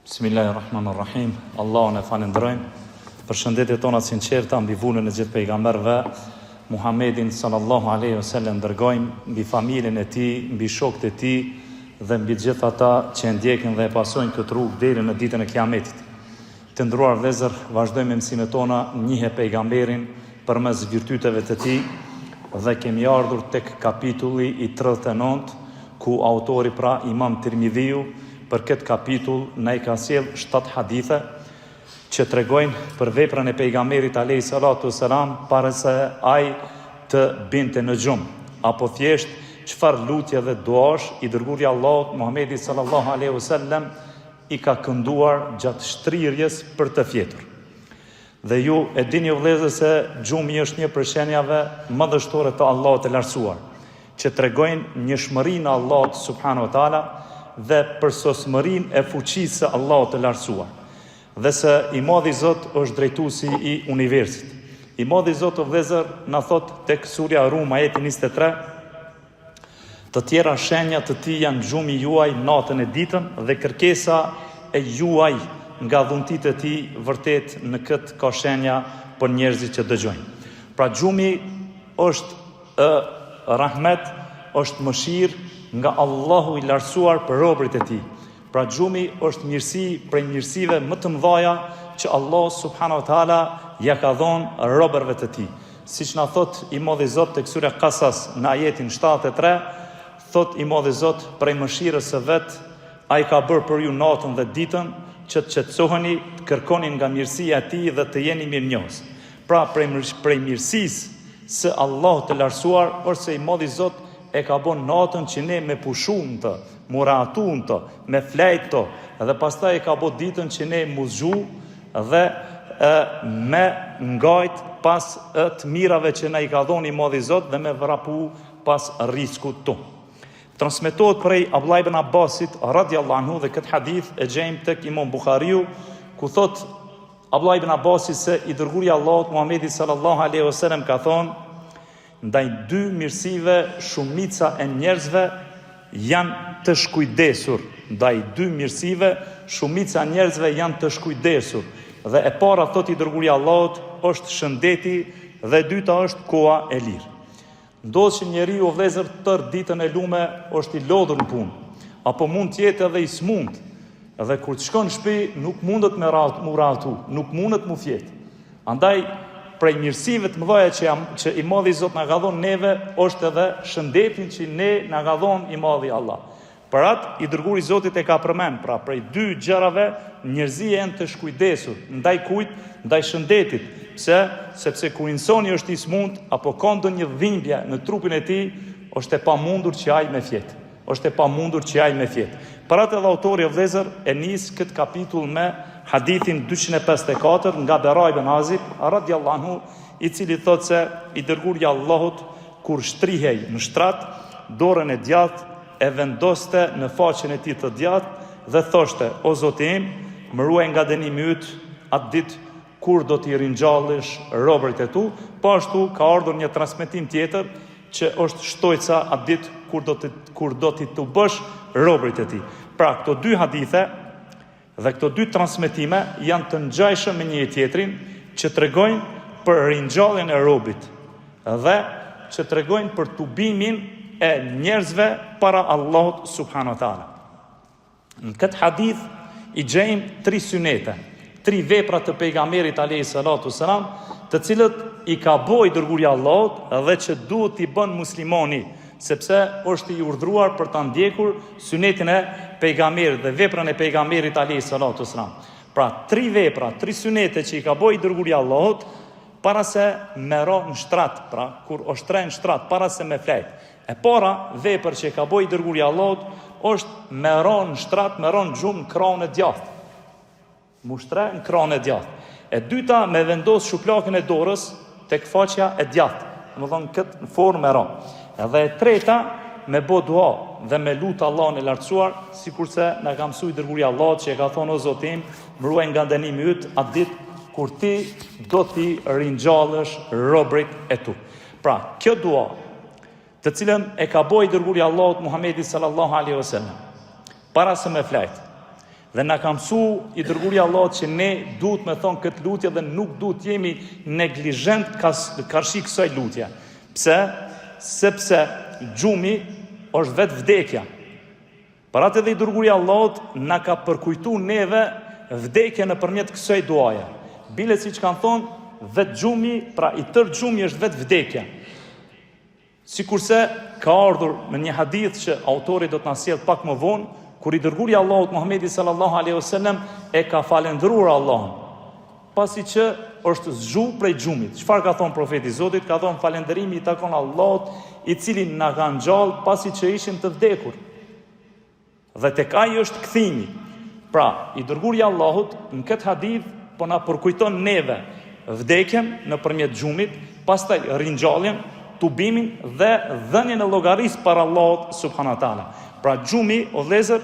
Bismillahirrahmanirrahim. Allahun e falënderojmë. Përshëndetjet tona të sinqerta mbi vulën e gjithë pejgamberëve, Muhammedin sallallahu alaihi wasallam dërgojmë mbi familjen e tij, mbi shokët e tij dhe mbi gjithë ata që e ndjekin dhe e pasojnë këtë rrugë deri në ditën e Kiametit. Të nderuar vëllezër, vazhdojmë me mësimet tona, njihe pejgamberin përmes virtyteve të tij dhe kemi ardhur tek kapitulli i 39 ku autori pra Imam Tirmidhiu për këtë kapitull na i ka sjellë 7 hadithe që tregojnë për veprën e pejgamberit alayhi salatu selam para se ai të binte në gjumë apo thjesht çfarë lutje dhe duash i dërguari i Allahut Muhamedi sallallahu alaihi wasallam i ka kënduar gjatë shtrirjes për të fjetur. Dhe ju e dini o vëllezër se gjumi është një prej shenjave madhështore të Allahut të Lartësuar, që tregojnë njëshmërinë e Allahut subhanahu wa taala dhe përsosmërinë e fuqisë së Allahut të Lartësuar. Dhe se i madhi Zot është drejtuesi i universit. I madhi Zot o vëllezër na thotë tek surja Rum ajeti 23 Të tjera shenja të tij janë gjumi juaj natën e ditën dhe kërkesa e juaj nga dhuntitë e tij, vërtet në këtë ka shenja për njerëzit që dëgjojnë. Pra gjumi është ë rahmet, është mëshirë nga Allahu i lartësuar për robërit e tij. Pra gjumi është mirësi prej mirësive më të mëdhaja që Allahu subhanahu wa taala ja ka dhonë robërve të tij. Siç na thotë i Madhi Zot tek surja Kasas në ajetin 73, thotë i Madhi Zot prej mëshirës së vet ai ka bërë për ju natën dhe ditën që të qetësoheni, të kërkoni nga mirësia e tij dhe të jeni mirënjohës. Pra prej prej mirësisë së Allahut të lartësuar është se i Madhi Zot e ka bo natën që ne me pushu në të, mu rahatu në të, me flejt të, dhe pastaj e ka bo ditën që ne mu zgju dhe e, me ngajt pas e, të mirave që na i ka dhonë i Madhi Zot dhe me vrapu pas rriskut tonë. Transmetohet prej Abdullah ibn Abbasit radiallahu anhu dhe këtë hadith e gjejmë tek Imam Buhariu ku thot Abdullah ibn Abbasi se i dërguari i Allahut Muhamedi sallallahu alaihi wasallam ka thonë Ndaj dy mirësive shumica e njerëzve janë të shkujdesur. Ndaj dy mirësive shumica e njerëzve janë të shkujdesur. Dhe e para thotë i dërguari i Allahut është shëndeti dhe e dyta është koha e lirë. Ndodh që njeriu o vëllezër tërë ditën e lume është i lodhur në punë, apo mund të jetë edhe i smunt. Dhe kur të shkon në shtëpi nuk mundet me rahat, mu rahatu, nuk mundet mu fjet. Andaj prej mirësive të mëdha që jam që i madhi Zot na ka dhënë neve është edhe shëndetin që ne na ka dhënë i madhi Allah. Për atë i dërguari i Zotit e ka përmend, pra prej dy gjërave njerëzia janë të shkujdesur, ndaj kujt? Ndaj shëndetit. Pse? Sepse kur insani është i smunt apo ka ndonjë dhimbje në trupin e tij, është e pamundur që ai me fjet. Është e pamundur që ai me fjet. Për atë edhe autori o vëllezër e nis këtë kapitull me hadithin 254 nga Bera ibn Azib radiallahu anhu, i cili thotë se i dërguari i Allahut kur shtrihej në shtrat, dorën e djathtë e vendoste në faqen e tij të djathtë dhe thoshte: O Zoti im, më ruaj nga dënimi yt atë ditë kur do t'i ringjallësh robërit e tu, po ashtu ka ardhur një transmetim tjetër që është shtojca atë ditë kur do të kur do t'i tubosh robërit e tij. Pra këto dy hadithe dhe këto dy transmetime janë të ngjashëm me njëri tjetrin që tregojnë për ringjalljen e robit dhe që tregojnë për tubimin e njerëzve para Allahut subhanahu wa taala. Në këtë hadith i gjejmë tri synete, tri vepra të pejgamberit alayhi salatu selam, të cilët i ka bo i dërguari i Allahut dhe që duhet t'i bën muslimani, sepse është i urdhëruar për ta ndjekur synetin e pejgamberit dhe veprën e pejgamberit alayhi salatu selam. Pra tri vepra, tri synete që i ka bo i dërguari i Allahut para se me ra në shtrat, pra kur është shtre në shtrat para se me flejt. E para vepër që e ka bo i dërguari i Allahut është me ra në shtrat, me ra në gjumë në krahun e djathtë. Mu shtre në krahun e djathtë. E dyta me vendos shuplakën e dorës tek faqja e djathtë. Domethënë këtë në formë me ra. Edhe e treta me bo dua dhe me lut Allahun e lartësuar, sikurse na ka mësu i dërguari i Allahut që e ka thonë o Zoti im, më ruaj nga dënimi yt atë ditë kur ti do t'i ringjallësh robërit e tu. Pra, kjo dua, të cilën e ka bo i dërguari i Allahut Muhamedi sallallahu alaihi wasallam, para se me flajt. Dhe na ka mësu i dërguri i Allahut që ne duhet me thonë këtë lutje dhe nuk duhet jemi neglizhent karshi kësaj lutje. Pse? Sepse gjumi është vetë vdekja. Për atë edhe i dërguri i Allahut na ka përkujtu neve vdekjen nëpërmjet kësaj duaje. Bile siç kanë thonë, vetë gjumi, pra i tërë gjumi është vetë vdekja. Sikurse ka ardhur në një hadith që autori do të na sjellë pak më vonë, kur i dërguri i Allahut Muhamedi sallallahu alaihi wasallam e ka falënderuar Allahun, pasi që është zgju prej gjumit. Çfarë ka thonë profeti i Zotit? Ka thonë falënderimi i takon Allahut, i cili na ka ngjallë pasi që ishim të vdekur. Dhe tek ai është kthimi. Pra, i dërguri i Allahut në këtë hadith po na përkujton neve vdekjen nëpërmjet gjumit, pastaj ringjalljen, tubimin dhe dhënien e llogarisë para Allahut subhanahu wa taala. Pra gjumi, o vëllezër,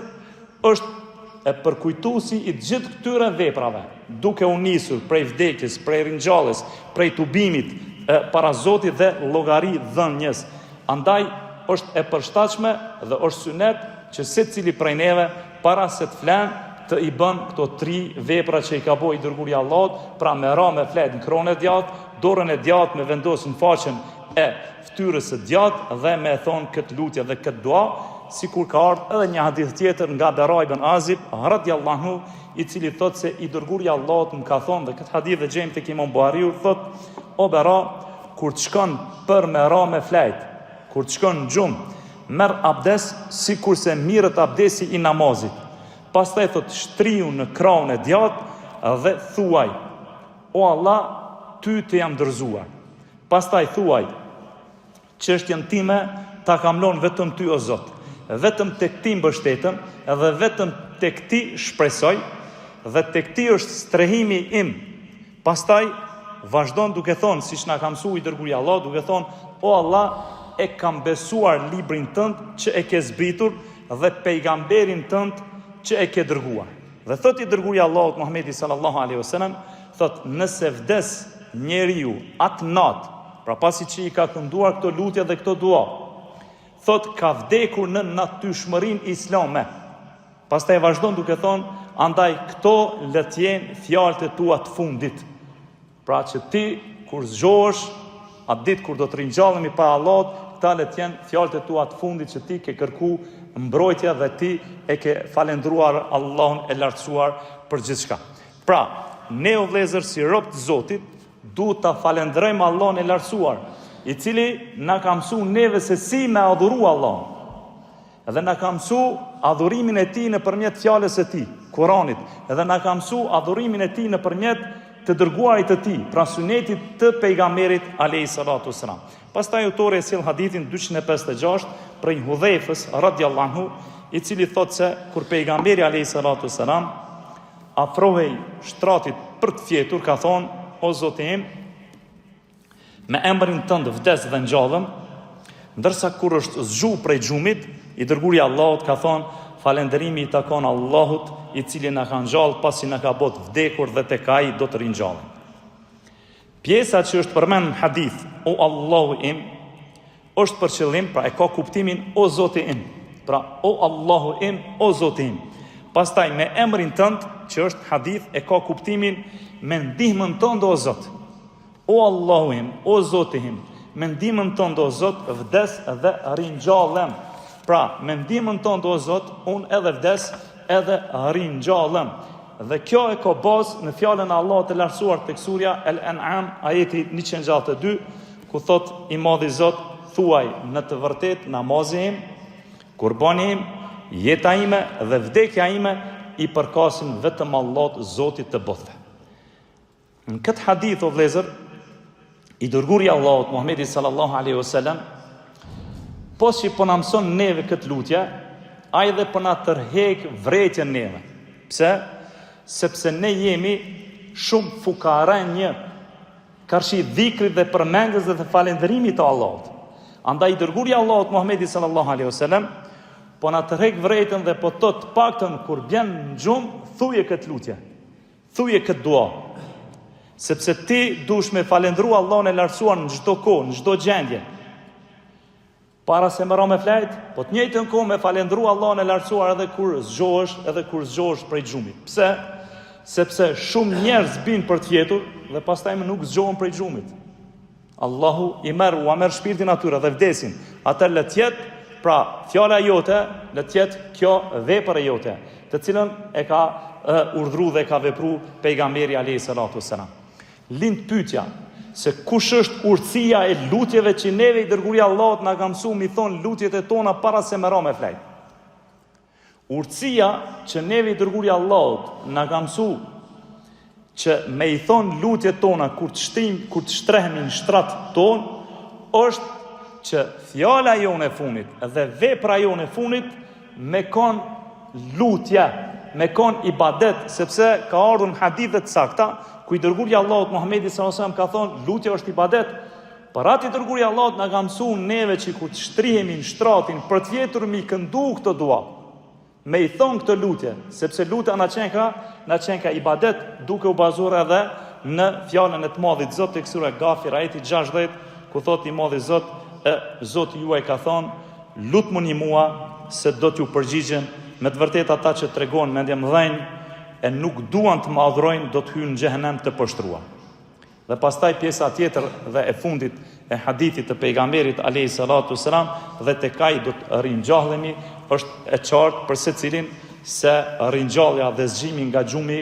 është e përkujtuesi i të gjithë këtyre veprave, duke u nisur prej vdekjes, prej ringjalljes, prej tubimit e, para Zotit dhe llogaridhënies. Andaj është e përshtatshme dhe është synet që secili prej neve para se të flen të i bën këto tri vepra që i ka bo i dërguri i Allahut, pra me ra me flejt në krahun e djathtë, dorën e djathtë me vendos në faqen e ftyrës së djathtë dhe me e thonë këtë lutje dhe këtë dua, sikur ka ardhur edhe një hadith tjetër nga Bera ibn Azib radiallahu anhu, i cili thotë se i dërguri i Allahut më ka thonë dhe këtë hadith e gjejmë tek Imam Buhariu thotë o Bera Kur të shkon për me ra me flejt, kur të shkon në gjumë, merr abdes sikurse mirret abdesi i namazit. Pastaj thotë shtriju në krahun e djathtë dhe thuaj, O Allah, ty të jam dorëzuar. Pastaj thuaj, çështjen time ta kam lënë vetëm ty o Zot. Vetëm tek ti mbështetem dhe vetëm tek ti shpresoj dhe tek ti është strehimi im Pastaj vazhdon duke thonë, siç na ka mësu i dërguri i Allahut, duke thonë, o Allah, e kam besuar librin tënd që e ke zbritur dhe pejgamberin tënd që e ke dërguar. Dhe thotë i dërguri i Allahut Muhamedi sallallahu alaihi wasallam, thotë nëse vdes njeriu atë natë, pra pasi që i ka kënduar këto lutje dhe këto dua, thotë ka vdekur në natyrshmërinë islame. Pastaj vazhdon duke thonë, andaj këto le të jenë fjalët e tua të fundit. Pra që ti kur zgjohesh, atë ditë kur do të ringjallemi para Allahut, këta le të jenë fjalët e tua të fundit që ti ke kërku mbrojtje dhe ti e ke falendruar Allahun e lartësuar për gjithçka. Pra, ne o vëllezër si rob të Zotit, duhet ta falendrojmë Allahun e lartësuar, i cili na ka mësu neve se si me adhuru Allahun. Dhe na ka mësu adhurimin e tij nëpërmjet fjalës së tij, Kuranit, dhe na ka mësu adhurimin e tij nëpërmjet të dërguarit të tij, pra sunetit të pejgamberit alayhi salatu wasalam. Pastaj autori e sjell hadithin 256 prej Hudhejfës radiallahu anhu, i cili thotë se kur pejgamberi alayhi salatu wasalam afrohej shtratit për të fjetur, ka thonë: O Zoti im, Me emrin tënd vdes dhe ngjallem, ndërsa kur është zgju prej gjumit, i dërguri i Allahut ka thonë, falënderimi i takon Allahut, i cili na ka ngjallë pasi na ka bo të vdekur dhe tek ai do të ringjallem. Pjesa që është përmend në hadith, o Allahu im, është për qëllim, pra e ka kuptimin o Zoti im. Pra o Allahu im, o Zoti im. Pastaj me emrin tënd, që është hadith, e ka kuptimin me ndihmën tënde o Zot. O Allahu im, o Zoti im, me ndihmën tënde o Zot, vdes dhe ringjallem. Pra, me ndihmën tënde o Zot, unë edhe vdes edhe ringjallem. Dhe kjo e ka bazë në fjalën e Allahut të lartësuar tek surja El An'am, ajeti 162, ku thot i madhi Zot, thuaj në të vërtetë namazi im, kurbani im, jeta ime dhe vdekja ime i përkasin vetëm Allahut Zotit të botëve. Në këtë hadith o vëllezër, i dërguri i Allahut Muhamedi sallallahu alaihi wasallam, pos që po na mëson neve këtë lutje, ai dhe po na tërhek vërejtjen neve. Pse? Sepse ne jemi shumë fukarenj karshi dhikrit dhe përmendjes dhe të falënderimit të Allahut. Andaj i dërguri i Allahut Muhamedi sallallahu alaihi wasallam po na tërhek vërejtjen dhe po thotë të paktën kur bjen në gjumë, thuje këtë lutje. Thuje këtë dua. Sepse ti duhesh me falendru Allahun e lartësuar në çdo kohë, në çdo gjendje. Para se me ra me flejt, po të njëjtën kohë me falendru Allahun e lartësuar edhe kur zgjohesh, edhe kur zgjohesh prej gjumit. Pse? Sepse shumë njerëz bin për të fjetur dhe pastaj më nuk zgjohen prej gjumit. Allahu i merr, ua merr shpirtin atyre dhe vdesin. Atëherë le të jetë, pra fjala jote, le të jetë kjo vepër e jote, të cilën e ka urdhru dhe e ka vepru pejgamberi alayhi salatu selam. Lind pyetja se kush është urtësia e lutjeve që neve i dërguri i Allahut na ka mësu mi thonë lutjet e tona para se me ra me flejt. Urtësia që neve i dërguri i Allahut na ka mësu që me i thonë lutjet tona kur të shtim, kur të shtrehemi në shtrat tonë, është që fjala jonë e funit dhe vepra jonë e funit me kon lutje, me kon ibadet, sepse ka ardhur në hadithe të sakta, ku i dërguri i Allahut Muhamedi sallallahu alaihi wasallam ka thonë lutja është ibadet. Për atë i dërguri i Allahut na ka mësu neve që kur të shtrihemi në shtratin për të fjetur mi këndu këto dua, me i thonë këto lutje, sepse lutja na qenka, na qenka ibadet, duke u bazuar edhe në fjalën e të madhit Zot tek sura Gafir ajeti 60, ku thotë i madhi Zot, e Zoti juaj ka thonë, Lutmuni mua se do t'ju përgjigjem, me të vërtetë ata që tregohen mendjemëdhenj e nuk duan të më adhurojnë do të hyjnë në xhehenem të poshtruar. Dhe pastaj pjesa tjetër dhe e fundit e hadithit të pejgamberit alayhi salatu selam dhe tek ai do të ringjallemi është e qartë për secilin se ringjallja dhe zgjimi nga gjumi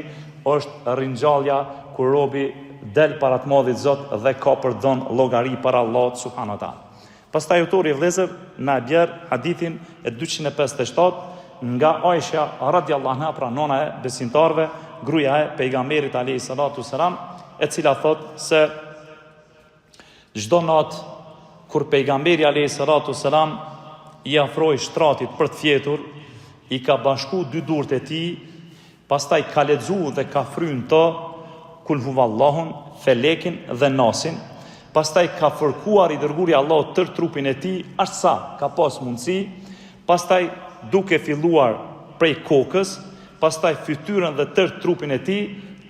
është ringjallja kur robi del para të madhit Zot dhe ka për të dhënë llogari para Allahut subhanahu wa taala. Pastaj autori vëllezër na e bjer hadithin e 257 nga Aisha radiallahu anha, pra nona e besimtarëve, gruaja e pejgamberit alayhi salatu selam, e cila thotë se çdo natë kur pejgamberi alayhi salatu selam i afrohej shtratit për të fjetur, i ka bashku dy durt e tij Pastaj ka lexu dhe ka fry në to Kul huvallahun, Felekin dhe Nasin, pastaj ka fërkuar i dërguri i Allahut tërë trupin e tij aq sa ka pas mundësi, pastaj duke filluar prej kokës, pastaj fytyrën dhe tërë trupin e tij,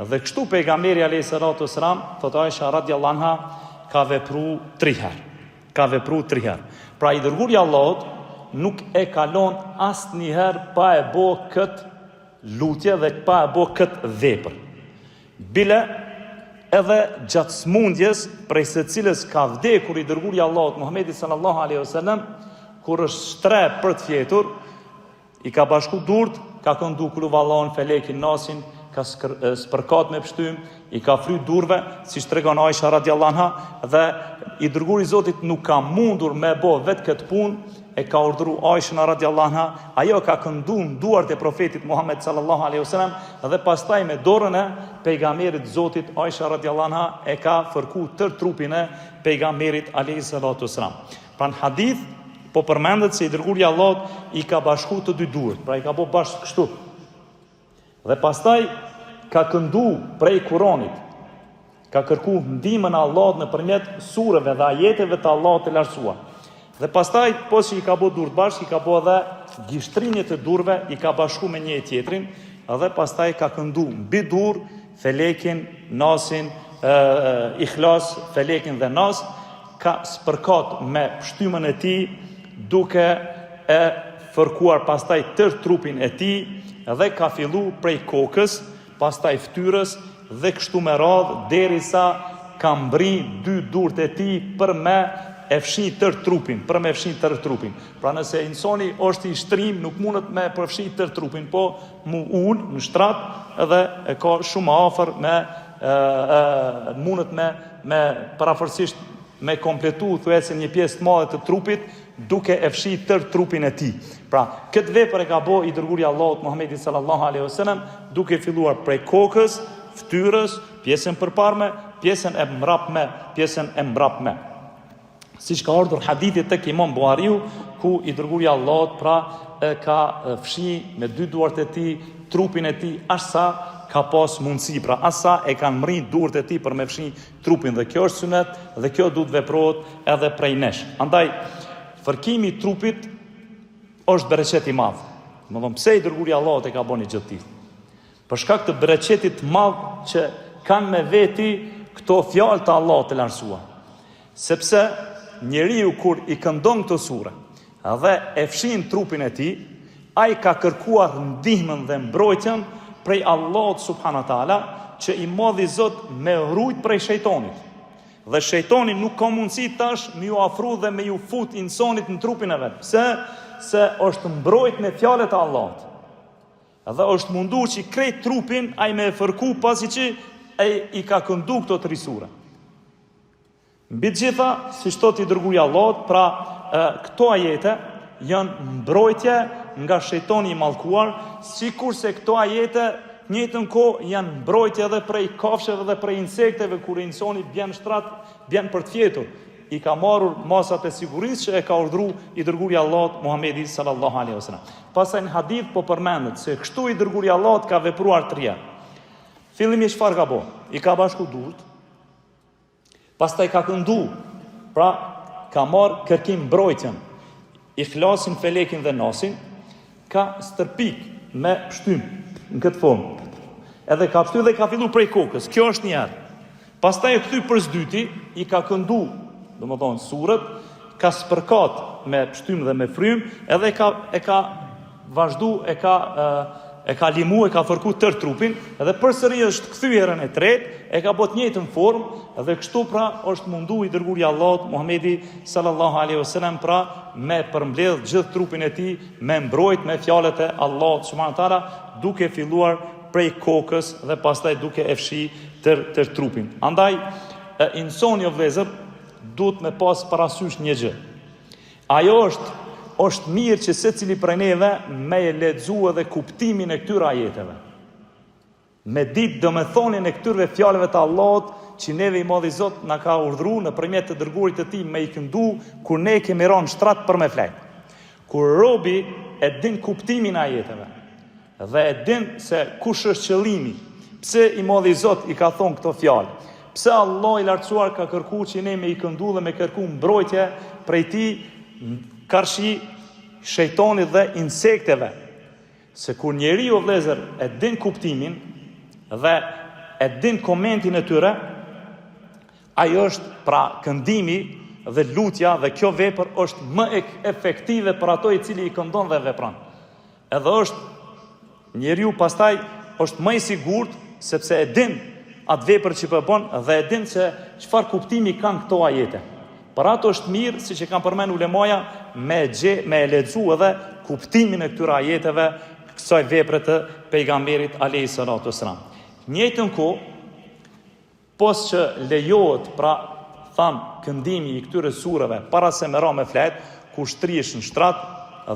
dhe kështu pejgamberi alejhi salatu selam, thotë Aisha radiallahu anha, ka vepru tri herë. Ka vepru tri herë. Pra i dërguri i Allahut nuk e ka lon asnjëherë pa e bo këtë lutje dhe pa e bo këtë vepër. Bile edhe gjatë smundjes prej së cilës ka vdekur i dërguri i Allahut Muhamedi sallallahu alaihi wasallam kur është shtre për të fjetur I ka bashku durt, ka këndu Kulhuvallahun, Felekin, Nasin, ka spërkat me pështymë, i ka fry durve, siç tregon Aisha radiallahu anha, dhe i dërguri i Zotit nuk ka mundur me bo vetë këtë punë, e ka urdhru Aishën radiallahu anha, ajo ka këndu në duart e profetit Muhammed sallallahu alaihi wasallam dhe pastaj me dorën e pejgamberit Zotit Aisha radiallahu anha e ka fërku tërë trupin e pejgamberit alaihi salatu wasallam. Pra në hadith po përmendet se i dërguri i Allahut i ka bashku të dy duart, pra i ka bo bashkë kështu. Dhe pastaj ka këndu prej Kuranit. Ka kërku ndihmën e Allahut nëpërmjet sureve dhe ajeteve të Allahut të lartësuar. Dhe pastaj pos që i ka bo durt bashkë, i ka bo edhe gishtrinjët e durve, i ka bashku me njëri tjetrin dhe pastaj ka këndu mbi dur Felekin, Nasin, Ikhlas, Felekin dhe Nas, ka spërkat me pështymën e tij duke e fërkuar pastaj tërë trupin e tij dhe ka fillu prej kokës, pastaj fytyrës dhe kështu me radhë derisa ka mbri dy durt e tij për me e fshi tërë trupin, për me fshi tërë trupin. Pra nëse insani është i shtrim, nuk mundet me përfshi tërë trupin, po mu ul në shtrat edhe e ka shumë afër me e, e, mundet me me përafërsisht me kompletu thuajse një pjesë të madhe të trupit duke e fshi tërë trupin e tij. Pra, këtë vepër e ka bo i dërguri i Allahut Muhamedi sallallahu alaihi wasallam duke filluar prej kokës, fytyrës, pjesën përparme, pjesën e mbrapme, pjesën e mbrapme. Siç ka ardhur hadithi tek Imam Buhariu, ku i dërguri i Allahut pra e ka fshi me dy duart e tij trupin e tij aq sa ka pas mundësi, pra aq sa e kanë mri duart e tij për me fshi trupin dhe kjo është synet dhe kjo duhet veprohet edhe prej nesh. Andaj fërkimi i trupit është bereqet i madh. Domethënë pse i dërguri i Allahut e ka bo një gjë të tillë? Për shkak të bereqetit të madh që kanë me veti këto fjalë të Allahut të lartësuar. Sepse. njeriu kur i këndon këto sure dhe e fshin trupin e tij, ai ka kërkuar ndihmën dhe mbrojtjen prej Allahut subhanahu wa taala, që i madhi Zot me rujt prej shejtonit. Dhe shejtoni nuk ka mundësi tash me ju afru dhe me ju fut insanit në trupin e vet. Pse? Se është mbrojt me fjalët e Allahut. Dhe është mundu që krejt trupin ai me e fërku pasi që ai i ka këndu këto tri sure. Mbi të gjitha, siç thotë i dërguari i Allahut, pra e, këto ajete janë mbrojtje nga shejtoni i mallkuar, sikurse këto ajete në njëjtën kohë janë mbrojtje edhe prej kafshëve dhe prej insekteve kur insani bjen në shtrat, bjen për të fjetur. I ka marrur masat e sigurisë që e ka urdhru i dërguari i Allahut Muhamedi sallallahu alaihi wasallam. Pastaj në hadith po përmendet se kështu i dërguari i Allahut ka vepruar tri herë. Fillimisht çfarë ka bo? I ka bashku durt, Pastaj ka këndu, pra ka marrë kërkim mbrojtjen, Ihlasin, Felekin dhe Nasin, ka stërpik me pështym në këtë formë. Edhe ka pështy dhe ka fillu prej kokës. Kjo është një herë. Pastaj u kthy për s'dyti, i ka këndu, domethonë, suret, ka spërkat me pështym dhe me frym, edhe ka, e ka vazhdu, e ka, e ka limu, e ka fërku tërë trupin, edhe përsëri është kthy herën e tretë, e ka bo të njëjtën formë, dhe kështu pra është mundu i dërguari i Allahut, Muhammedi sallallahu alaihi wasallam pra me përmbledh gjithë trupin e tij, me mbrojt me fjalët e Allahut subhanahu teala, duke filluar prej kokës dhe pastaj duke e fshi tërë tërë trupin. Andaj, e, insoni o vëllezër, duhet me pas parasysh një gjë. Ajo është është mirë që secili prej neve me e lexu edhe kuptimin e këtyre ajeteve. Me ditë domethënien e këtyre fjalëve të Allahut që neve i madhi Zot na ka urdhru nëpërmjet të dërguarit të tij me i këndu kur ne kemi ra në shtrat për me flejt. Kur robi e din kuptimin e ajeteve, Dhe e din se kush është qëllimi, pse i madhi Zot i ka thonë këto fjalë, pse Allahu i lartësuar ka kërku që ne me i këndu dhe me kërku mbrojtje prej tij karshi shejtonit dhe insekteve. Se kur njeriu vëllezër e din kuptimin dhe e din komentin e tyre, ajo është pra këndimi dhe lutja dhe kjo vepër është më efektive për ato i cili i këndon dhe vepron. Edhe është njeriu pastaj është më i sigurt sepse e din atë vepër që po e bën dhe e din se çfarë kuptimi kanë këto ajete. Për ato është mirë, siç e kanë përmend ulemaja, me gje, me e lexu edhe kuptimin e këtyre ajeteve kësaj vepre të pejgamberit alayhi salatu wasalam. Njëjtën kohë Pos që lejohet, pra, thamë, këndimi i këtyre sureve para se me ra me fjet, kur shtrihesh në shtrat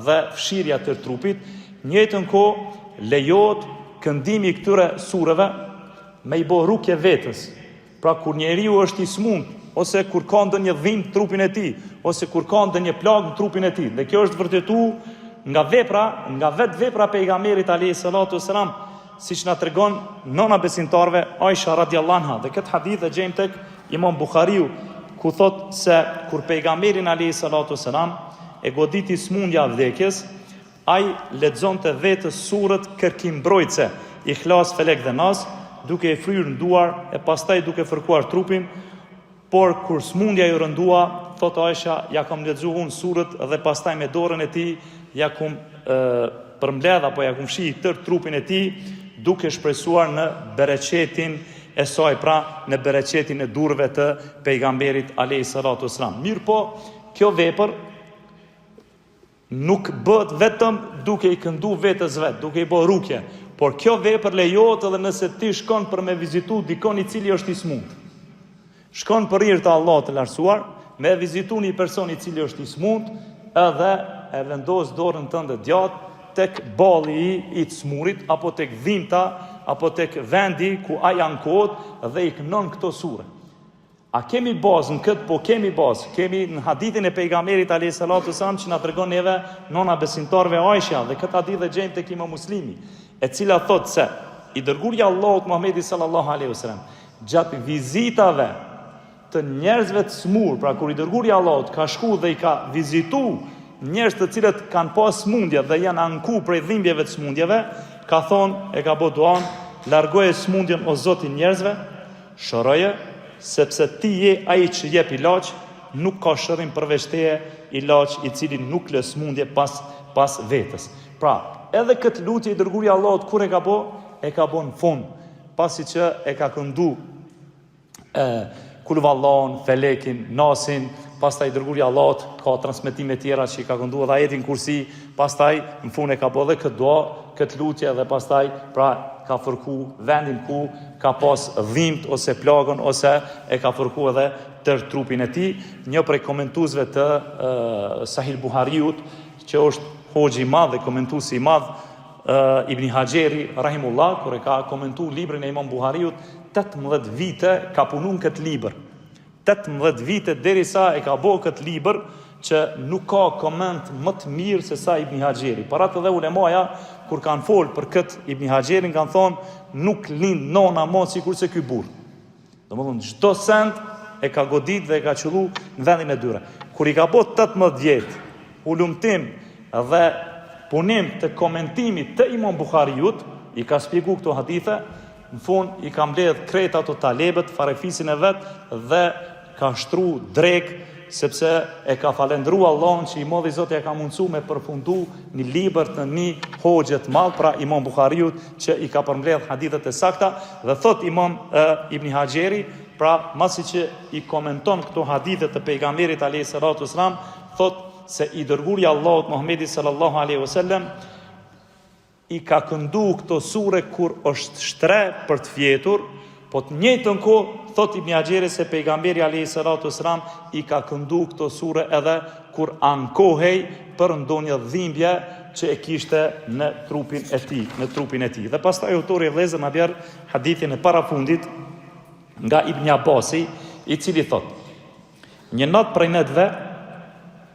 dhe fshirja tërë trupit, njëjtën kohë lejohet këndimi i këtyre sureve me i bo rukje vetes. Pra kur njeriu është i smunt, ose kur ka ndonjë dhimbje në trupin e tij, ose kur ka ndonjë plagë në trupin e tij. Dhe kjo është vërtetu nga vepra, nga vetë vepra e pejgamberit alayhi salatu wasalam, Siç na tregon nona e besimtarëve Aisha radiallahu anha, dhe këtë hadith e gjejmë tek Imam Buhariu, ku thotë se kur pejgamberin alayhi salatu selam e goditi smundja e vdekjes, ai lexonte vetes suret kërkimbrojtëse, Ikhlas, Felek dhe Nas, duke e fryrë në duar e pastaj duke fërkuar trupin, Por kur smundja iu rëndua, thotë Aisha, ja kam lexu unë suret dhe pastaj me dorën e tij ja kum përmbledh apo ja kum fshi tërë trupin e tij, duke shpresuar në bereqetin e saj, pra në bereqetin e durve të pejgamberit alayhi salatu wasalam. Mirëpo, kjo vepër Nuk bëhet vetëm duke i këndu vetes vet, duke i bo rukje, por kjo vepër lejohet edhe nëse ti shkon për me vizitu dikon i cili është i smunt. Shkon për hir të Allahut të Lartësuar, me vizitu një person i cili është i smunt, edhe e vendos dorën tënde djathtë tek balli i, i të smurit, apo tek dhimta, apo tek vendi ku ai ankohet dhe i kënon këto sure. A kemi bazë në këtë? Po kemi bazë. Kemi në hadithin e pejgamberit alayhi salatu wasalam që na tregon neve nona e besimtarëve Aisha dhe këtë hadith e gjejmë tek Imam Muslimi, e cila thotë se i dërguari i Allahut Muhamedi sallallahu alaihi wasallam gjatë vizitave të njerëzve të smur, pra kur i dërguari i Allahut ka shku dhe i ka vizitu njerëz të cilët kanë pas smundje dhe janë anku prej dhimbjeve të smundjeve, ka thonë e ka bo duan, largoje smundjen o Zot i njerëzve, Shëroje, sepse Ti je Ai që jep ilaç, nuk ka shërim përveç teje, ilaç i cili nuk lë smundje pas pas vetes. Pra, edhe këtë lutje i dërguari i Allahut kur e ka bo, e ka bo në fund, pasi që e ka këndu e Kulhuvallahun, Felekin, Nasin, pastaj i dërguari i Allahut ka transmetime tjera që i ka këndu edhe ajetin kursi, pastaj në fund e ka bo edhe këtë dua, këtë lutje dhe pastaj pra ka fërku vendin ku ka pas dhimt ose plagën ose e ka fërku edhe tërë trupin e tij. Një prej komentuesve të e, Sahih Buhariut, që është hoxhë i madh dhe komentuesi i madh, Ibni Haxheri, rahimullah, kur e ka komentu librin e Imam Buhariut, 18 vite ka punu në këtë libër. 18 vite derisa e ka bo këtë libër që nuk ka koment më të mirë se sa Ibni Haxheri. Për atë dhe ulemaja, kur kanë folë për këtë Ibni Haxherin, kanë thonë, nuk lind nona mo sikurse ky burrë. Domethënë, çdo send e ka godit dhe e ka qëllu në vendin e duhur. Kur i ka bo 18 vjet, hulumtim dhe punim të komentimit të imam Buhariut, i ka spjegu këto hadithe, në fund i ka mbledh krejt ato talebët, farefisin e vet dhe ka shtru drekë, sepse e ka falendru Allahun që i madhi Zot ja ka mundësu me përfundu një libër të një hoxhe të madh, pra imam Buhariut, që i ka përmbledh hadithet e sakta dhe thot Imam e, Ibni Haxheri, pra masi që i komenton këto hadithe të pejgamberit alayhi salatu wasalam, thot se i dërguari i Allahut Muhamedi sallallahu alaihi wasallam i ka këndu këto sure kur është shtre për të fjetur, po të njëjtën kohë thot Ibni Haxheri se pejgamberi alayhi salatu wasalam i ka këndu këto sure edhe kur ankohej për ndonjë dhimbje që e kishte në trupin e tij, në trupin e tij. Dhe pastaj autori vëllezër na bjer hadithin e parafundit nga Ibn Abbasi, i cili thot: Një natë prej netëve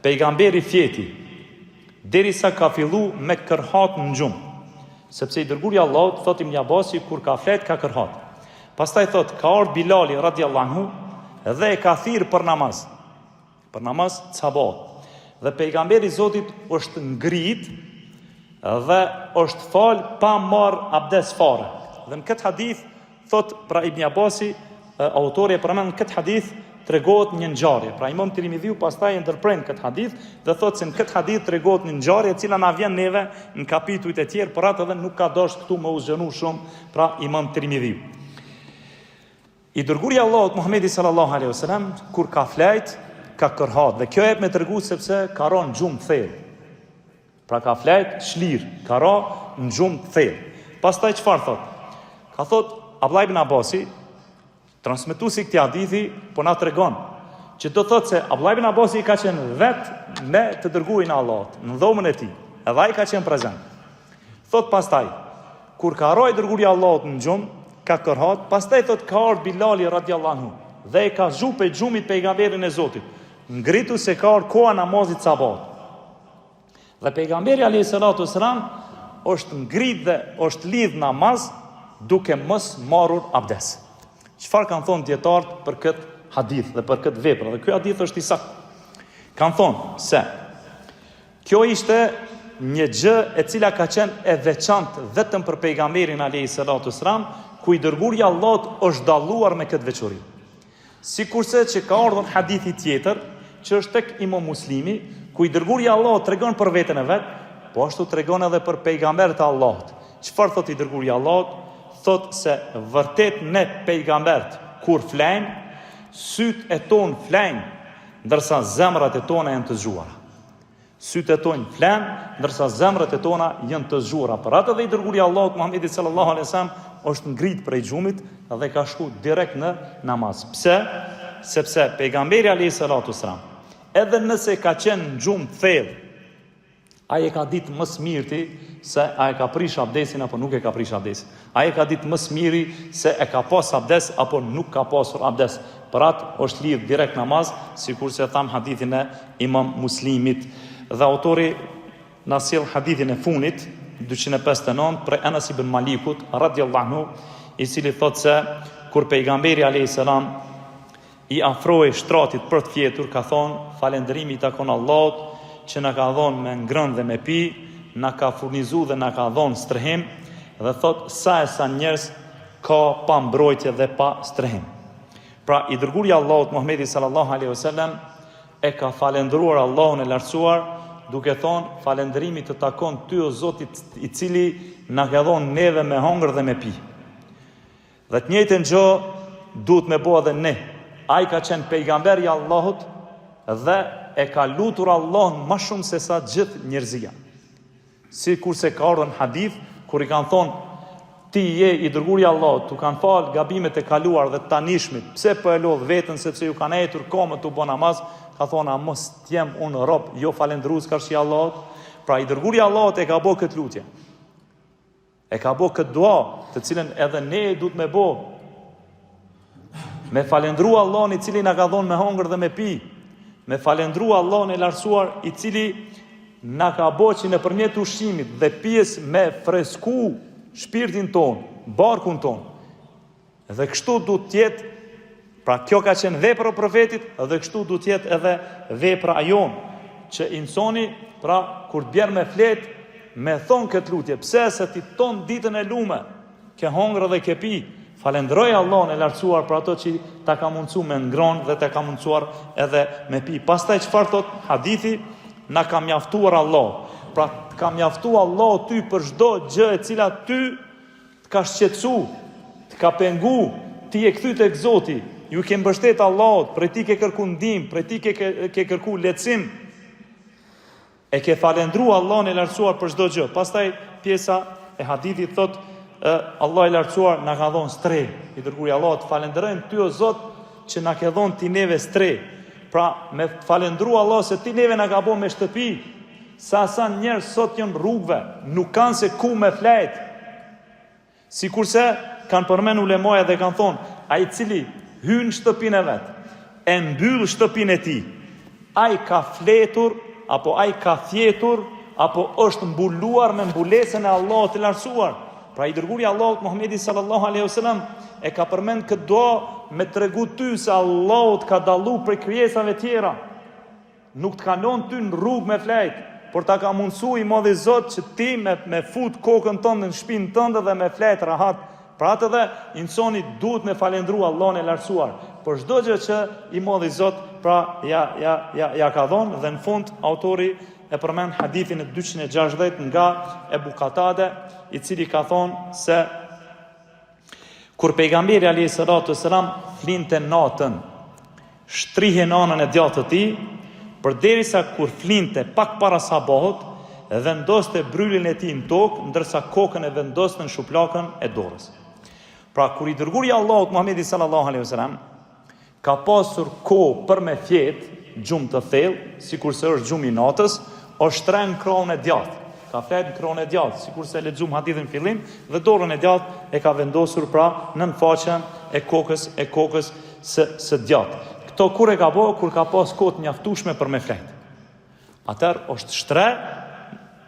pejgamberi fjeti derisa ka fillu me kërhat në gjumë. Sepse i dërguari i Allahut thot Ibn Abbasi kur ka flet ka kërhat. Pastaj thot ka ardhur Bilali radiallahu anhu dhe e ka thirr për namaz. Për namaz të sabahut. Dhe pejgamberi i Zotit është ngrit dhe është fal pa marr abdes fare. Dhe në këtë hadith thot pra Ibn Abasi, autori e përmend në këtë hadith tregohet një ngjarje. Pra Imam Tirmidhiu pastaj e ndërpren këtë hadith dhe thot se në këtë hadith tregohet një ngjarje e cila na vjen neve në kapitujt e tjerë, por atë edhe nuk ka dashur këtu me u zgjanu shumë, pra Imam Tirmidhiu. I dërguari i Allahut Muhamedi sallallahu alaihi wasallam kur ka flejt ka kërhat dhe kjo jep me tregu sepse ka ra në gjumë të thellë. Pra ka flejt shlirë, ka ra në gjumë të thellë. Pastaj çfarë thot? Ka thot Abdullah ibn Abasi, transmetuesi i këtij hadithi, po na tregon që do thotë se Abdullah ibn Abasi ka qenë vet me të dërguarin e Allahut në dhomën e tij, edhe ai ka qenë prezent. Thot pastaj, kur ka ra i dërguari i Allahut në gjumë, ka kërhat, pastaj thot ka ardhur Bilali radiallahu anhu dhe e ka zgju prej gjumit pejgamberin e Zotit. Ngritu se ka ardhur koha namazit sabahut. Dhe pejgamberi alayhi salatu wasalam është ngrit dhe është lidh namaz duke mos marrur abdes. Çfarë kanë thonë dijetarët për këtë hadith dhe për këtë vepër? Dhe ky hadith është i saktë. Kanë thonë se Kjo ishte një gjë e cila ka qenë e veçantë vetëm për pejgamberin alayhi salatu wasalam, ku i dërguari i Allahut është dalluar me këtë veçori. Sikurse që ka ardhur hadithi tjetër, që është tek Imam Muslimi, ku i dërguari i Allahut tregon për veten e vet, po ashtu tregon edhe për pejgamberët e Allahut. Çfarë thotë i dërguari i Allahut? Thotë se vërtet ne pejgamberët kur flejmë, sytë e tonë flejnë, ndërsa zemrat e tona janë të zgjuara. Sytë e tonë flenë, ndërsa zemrat e tona janë të zgjuara. Për atë dhe i dërguari i Allahut Muhamedi sallallahu alaihi wasallam është ngrit prej gjumit dhe ka shku direkt në namaz. Pse? Sepse pejgamberi alaihi salatu wasallam, edhe nëse ka qenë në gjumë të thellë, Ai e ka ditë më së mirti se a e ka prish abdesin apo nuk e ka prish abdesin. Ai e ka ditë më së miri se e ka pas abdes apo nuk ka pasur abdes. Për atë është lidh direkt namaz, sikurse e thamë hadithin e Imam Muslimit. Dhe autori na sjell hadithin e fundit, 259 prej Anas ibn Malikut radiallahu anhu, i cili thotë se kur pejgamberi alayhis salam i afrohej shtratit për të fjetur, ka thonë, falënderimi i takon Allahut që na ka dhonë me ngrënë dhe me pi, na ka furnizu dhe na ka dhonë strehim, dhe thotë sa e sa njerëz ka pa mbrojtje dhe pa strehim. Pra, i dërguari i Allahut Muhamedi sallallahu alaihi wasallam. e ka falendruar Allahun e Lartësuar, duke thonë, Falendrimi të takon ty o Zot i cili na ke dhonë neve me hongër dhe me pi. Dhe të njëjtën gjë duhet me bo edhe ne. Ai ka qenë pejgamber i Allahut dhe e ka lutur Allahun ma shumë se sa gjithë njerëzia. Sikurse ka ardhur në hadith kur i kanë thonë ti je i dërguari i Allahut, t'u kanë falë gabimet e kaluar dhe të tanishmit, pse po e lodh veten sepse ju kanë etur komët tu bo namaz, ka thonë a mos të jem unë rob, jo falendrues karshi Allahut. Pra i dërguari i Allahut e ka bo këtë lutje. E ka bo këtë dua, të cilën edhe ne duhet me bo. Me falendru Allahun i cili na ka dhonë me hongër dhe me pi. Me falendru Allahun e lartësuar i cili na ka bo që nëpërmjet ushqimit dhe pijes me fresku shpirtin tonë, barkun tonë. Dhe kështu duhet të jetë, pra kjo ka qenë vepra e profetit dhe kështu duhet të jetë edhe vepra jonë, që insani, pra kur të bjerë me flet, me thon këtë lutje, pse se ti ton ditën e lume, ke hongër dhe ke pi, falendroje Allahun e lartësuar për ato që ta ka mundësu me ngron dhe ta ka mundësuar edhe me pi. Pastaj çfarë thot hadithi, na ka mjaftuar Allahu. Pra të ka mjaftu Allahu ty për çdo gjë e cila ty Të ka shqetësu, të ka pengu, ti je kthy tek Zoti, ju ke mbështet Allahut, prej tij ke kërku ndihmë, prej tij ke ke kërku lehtësim. E ke falendru Allahun e lartësuar për çdo gjë. Pastaj pjesa e hadithit thot Allahu i lartësuar na ka dhonë strehë, i dërguari i Allahut, të falenderojmë ty o Zot që na ke dhonë ti neve strehë. Pra, me falendru Allah se ti neve na ka bo me shtëpi, Sa sa njerëz sot janë rrugëve, nuk kanë se ku me flejt. Sikurse kanë përmend ulemaja dhe kanë thonë, ai i cili hyn në shtëpinë e vet, e mbyll shtëpinë e tij, ai ka fletur apo ai ka fjetur apo është mbuluar me mbulesën e Allahut të lartësuar. Pra i dërguari i Allahut Muhamedi sallallahu alaihi wasallam e ka përmend këtë dua me tregu ty se Allahu të ka dallu prej krijesave tjera. Nuk të ka lon ty në rrugë me flejt, por ta ka mundësu i madhi Zot që ti me, me fut kokën tënde në shpinë tënde dhe me flejt rahat. Pra atë edhe insani duhet me falendru Allahun e lartësuar për çdo gjë që i madhi Zot pra ja ja ja ja ka dhonë dhe në fund autori e përmend hadithin e 260 nga Ebu Katade i cili ka thonë se Kur pejgamberi alayhi salatu selam flinte natën, shtrihej në anën e djathtë të tij, përderisa kur flinte pak para sabahut, vendoste brrylin e tij në tokë, ndërsa kokën e vendoste në shuplakën e dorës. Pra kur i dërguari i Allahut Muhamedi sallallahu alaihi wasallam Ka pasur kohë për me fjet gjumë të thellë, sikurse është gjumi i natës, është shtre në krahun e djathtë. Ka fjet në krahun e djathtë, sikurse e lexuam hadithin në fillim, dhe dorën e djathtë e ka vendosur pra nën faqen e kokës e kokës së së djathtë. Këto kur e ka bo, kur ka pas kohë të mjaftueshme për me fjet. Atëherë është shtre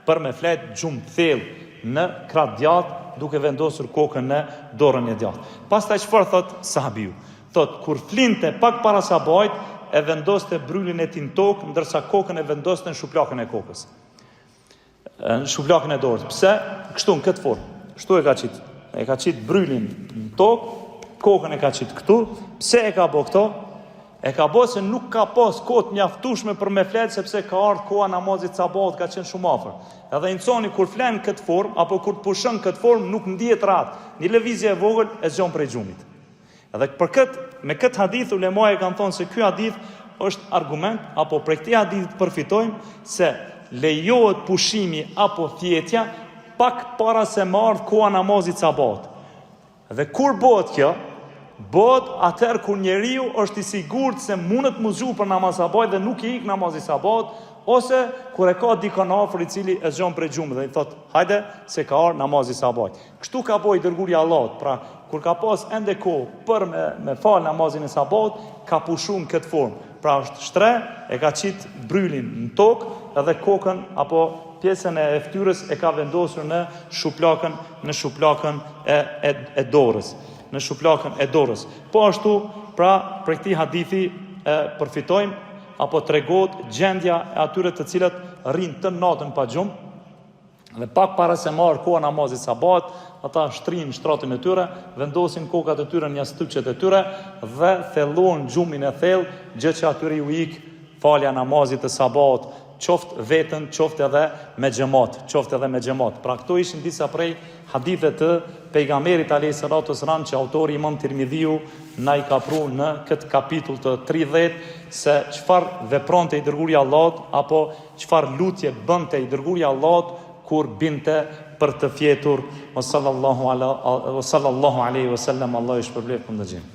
për me flet gjumë të thellë në krah të djathtë duke vendosur kokën në dorën e djathtë. Pastaj çfarë thot sahabiu? Thot kur flinte pak para sabahit e vendoste brrylin e tij në tokë ndërsa kokën e vendoste në shuplakën e kokës. Në shuplakën e dorës. Pse? Kështu në këtë formë. Kështu e ka qit. E ka qit brrylin në tokë, kokën e ka qit këtu. Pse e ka bo këto? E ka bo se nuk ka pas kohë të mjaftueshme për me flet sepse ka ardhur koha namazit sabahut ka qenë shumë afër. Edhe insani kur flen në këtë formë apo kur të pushon në këtë formë nuk ndihet rahat. Një lëvizje e vogël e zgjon prej gjumit. Edhe për këtë, me këtë hadith ulemaja kanë thonë se ky hadith është argument apo prej këtij hadithi përfitojmë se lejohet pushimi apo fjetja pak para se me ardhë koha namazit sabahut. Dhe kur bëhet kjo? Bëhet atëherë kur njeriu është i sigurt se mundet m'u zgju për namaz sabahit dhe nuk i ik namazi sabahut, ose kur e ka dikon afër i cili e zgjon prej gjumit dhe i thot, hajde se ka ardhur namazi sabahit. Kështu ka bo i dërguari i Allahut, pra kur ka pas ende kohë për me, me fal namazin e sabahut, ka pushu në këtë formë. Pra është shtre, e ka qit brylin në tokë edhe kokën apo pjesën e fytyrës e ka vendosur në shuplakën në shuplakën e e, e dorës, në shuplakën e dorës. Po ashtu, pra prej këtij hadithi e përfitojmë apo tregohet gjendja e atyre të cilët rrinë tënë natën pa gjumë, Dhe pak para se me ardh koha namazit sabahut, ata shtrihen në shtratin e tyre, vendosin kokat e tyre në jastuqet e tyre dhe thellohen gjumin e thellë, gjë që atyre ju ik. falja e namazit të sabahut, qoftë vetën, qoftë edhe me xhemat, qoftë edhe me xhemat. Pra këto ishin disa prej hadithe të pejgamberit alayhi salatu wasalam që autori Imam Tirmidhiu na i ka pru në këtë kapitull të 30 se çfarë vepronte i dërguari i Allahut apo çfarë lutje bënte i dërguari i Allahut kur binte për të fjetur. Wa sallallahu ala wa sallallahu alaihi wasallam Allahu ju shpërbleftë për dëgjim.